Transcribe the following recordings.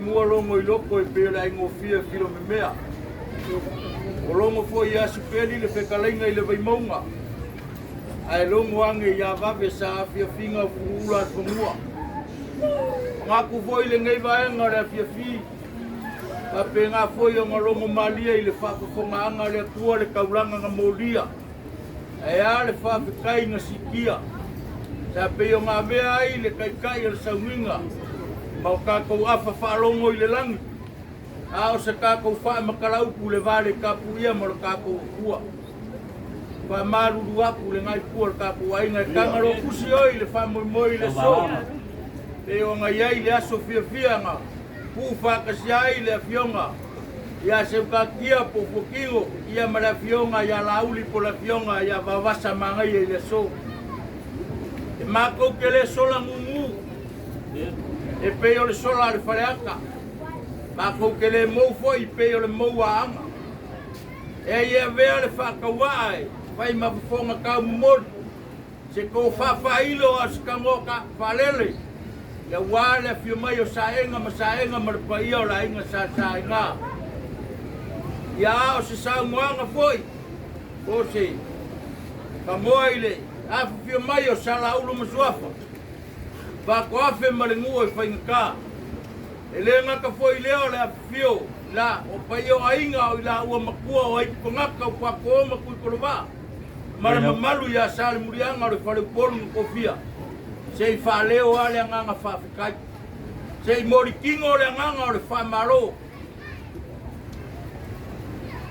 Mua logo i loko e pei o le aigofie o Filomemea. O logo foi ia Asipeli le fetalaiga i le Vaimauga, ae logo age ia Vave sa afiafiga o Furuula Atufanua. Manatu foi lenei vaega o le afiafi, faapena foi ona logo malie i le faafofogaaga a le Atua le taulaga na molia. Ae a le faafetai na siitia sa pei ona avea ai le Taitai o le sauniga ma o tatou afa faalogo i le lagi, a o se tatou faamatala-upu i le va le tapuia ma lo tatou Atua. Faamalulu atu le naipu o le tatou aiga e taga loa fusi oe i le faamoemoe i le aso, pei ona i ai le aso fiafia na tuufaatasia ai le Afioga ia Seutatia po o Fuatino, ia ma le Afioga ia Laauli po o le Afioga ia Vaovasa Manaia i le aso. E matou te le sola gugu e pei o le sola a le faleata, matou te le mou foi pei o le mou a Aana. E ai e avea le faatauaa e fai ma fofoga taumomoli, Se tofa faailo a o se tagoa faalele, aua le afio mai o Saega ma Saega ma le paia o le aiga Sa Saega. Ia a o se saunoaga foi po o se tagoa i le afifio mai o Salaulu ma Suafa, Faatoafe ma le nuu e faigata. E le gata foi i lea o le afifio i la o paia o aiga o i laua matua o Aitutogata o Pakoa ma Tuitolovaa, ma le mamalu ia Salemuliaga o le Faleupolu na tofia, se i faaleo lava le agaga faafetai, se i molitino le agaga o le faamalo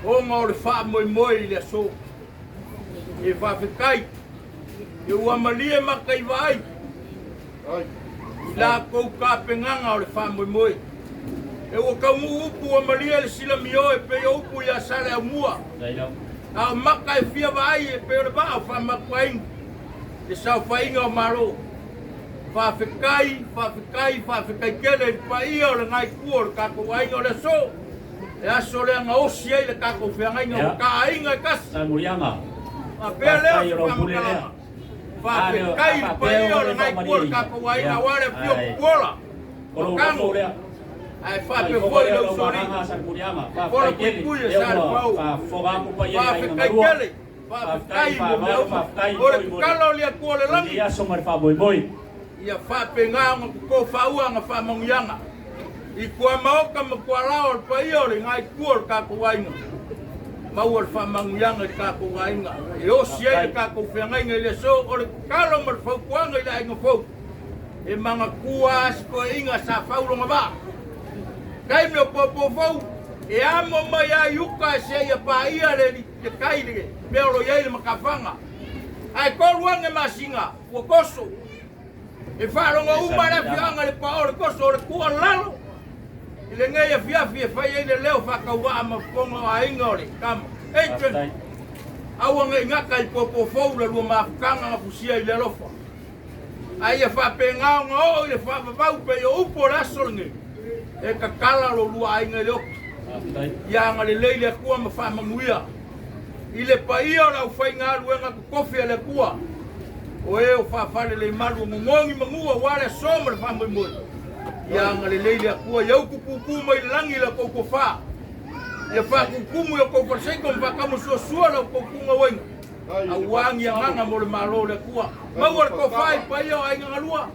ona o le faamoemoe i le aso. E faafetai e ua malie maka i vaai i latou tapenaga o le faamoemoe. E ua taunuu upu ua malie le silamio e pei o upu ia Saleaaumua, a o maka e fia vaai e pei o le vaa o Faamatuainu, le saofaiga o Malo. Faafetai, faafetai, faafetai tele i le paia o lena itu o le tatou aiga o le aso, le aso lea na osi ai le tatou feagaiga ua taaiga e tasi. Faapea lea o se faamatalaga. Faafetai i le paia o lena itu o le tatou aiga aua le afio o Tupuola, o Tago, ae faapea foi le usoalii, Fola Puipui e Salepau. Faafetai tele, faafetai mo mea uma. O le tatalo a le Atua o le lagi, ia faapena ona totofaua ana faamanuiaga i tuamaota ma tualao o le paia o lena itu o le tatou aiga. Maua le faamanuiaga i le tatou aiga e osi ai le tatou feagaiga i le aso. O le tatalo ma le fautuaga i le aiga fou, e manatua lava si toeaina sa fau lona vaa. Taimi o Poupou e amo mai lava i uta e seia paia le tai le mea o lo o i ai le matafaga. Ae 3 ane masina ua toso. E faalogo uma le afioaga i le paoa o le toso o le tuualalo i lenei afiafi e fai ai le leo faatauvaa ma fofoga o aiga o le tama. Adrian, aua ne i gata i Poupou la lua mafutaga na fusia i le alofa. A ia faapena ona oo i le faavavau pei o upu o le aso lenei, e tatala lo lua aiga i le oki. Ia agalelei le Atua ma faamanuia i le paia o le aufaigaluega totofi a le Atua, o e o faafalelemalu o gogogi manu aua le aso ma le faamoemoe. Ia agalelei le Atua ia utu pupu mai le lagi i la outou tofa, ia faatutumu i o outou faleseito ma faataumasuasua la outou tugauaiga, aua ni agaga mo le Malo o le Atua. Maua le tofa i paia o aiga galua,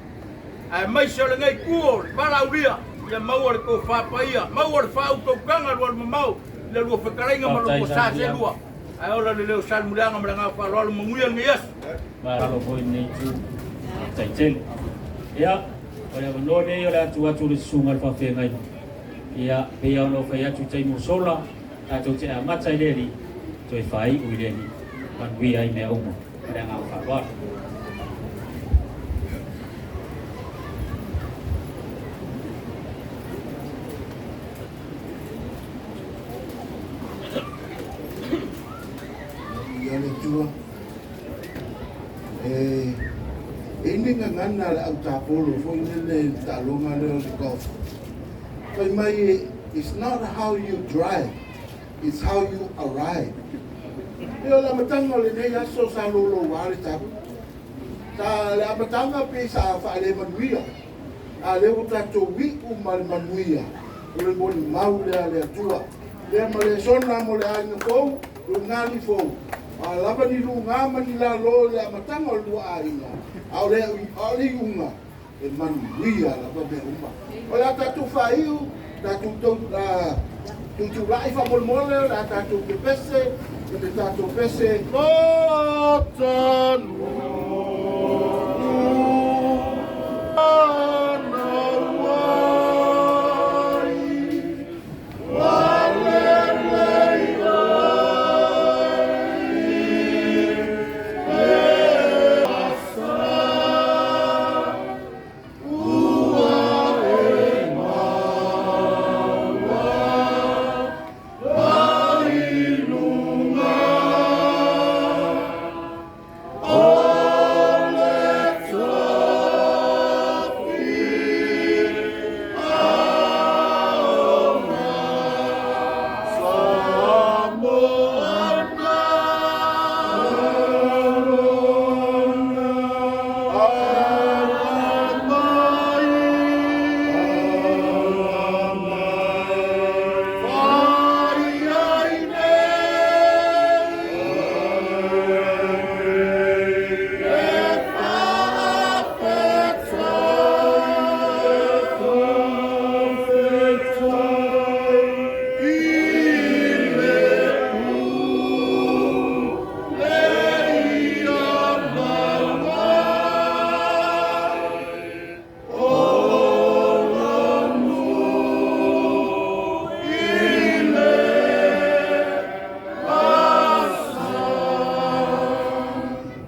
aemaise o lenei itu o le valaaulia, ia maua le tofa paia, maua le faautautaga alualu mamao i la lua fetalaiga ma lou sa seelua. Ae ola le leo Salemuliaga ma le agaga faaaloalo, manuia lenei aso. Malo foi lenei itu, faafetai tele. Ia, o le avanoa lenei o le a tuu atu i le susuga i le faafeagaiga. Ia, pei lava ona ou fai atu i taimi ua sola, tatou te amata i le Alii, toe faaiu i le Alii. Manuia ai mea uma. Ma le agaga faaaloalo. Ia le Atua, e i ai le gagana a le autapolo foi lele i le taaloga lea o le golf. Fai mai, it's not how you drive, it's how you arrive. E o le amataga o lenei aso sa louloua le tapu. Sa le amataga pei sa faalemanuia, a lea ua tatou iu ma le manuia. O le molimau lea a le Atua. Lea ma le sona mo le aiga fou, lugali fou. A lava ni luga ma ni lalo i le amataga o le lua aiga, a o le iuga e manuia lava mea uma. O le a tatou faaiu, tatou tutulai faamolemole, o le a tatou pepese, i le tatou pese.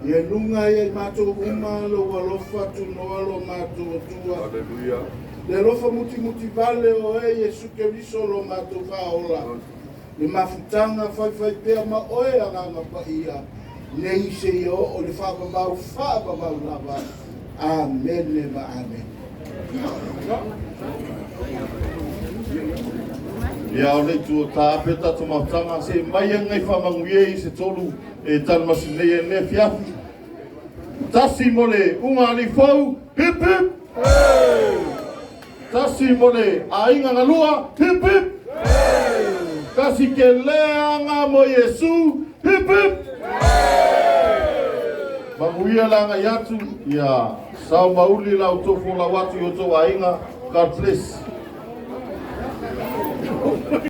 Ia luga ia i matou uma lou alofa tunoa lo matou Atua. Haleluia. Le alofa mutimuti vale o e Iesu Keriso lo matou faaola. Le mafutaga faifaipea ma oe agaga paia. Nei seia oo le faavavau faavavau lava. Amene ma amene. Ia o le itu o taape tatou mafutaga se mai agai faamanuia i se tolu e talamasinei ai lenei afiafi. Tasi mo le uga alii fou, hip hip! Tasi mo le aiga galua, hip hip! Tasi ke leaga mo Iesu, hip hip! Manuia le agai atu, ia sao mauli la outou folau atu i outou aiga. God bless.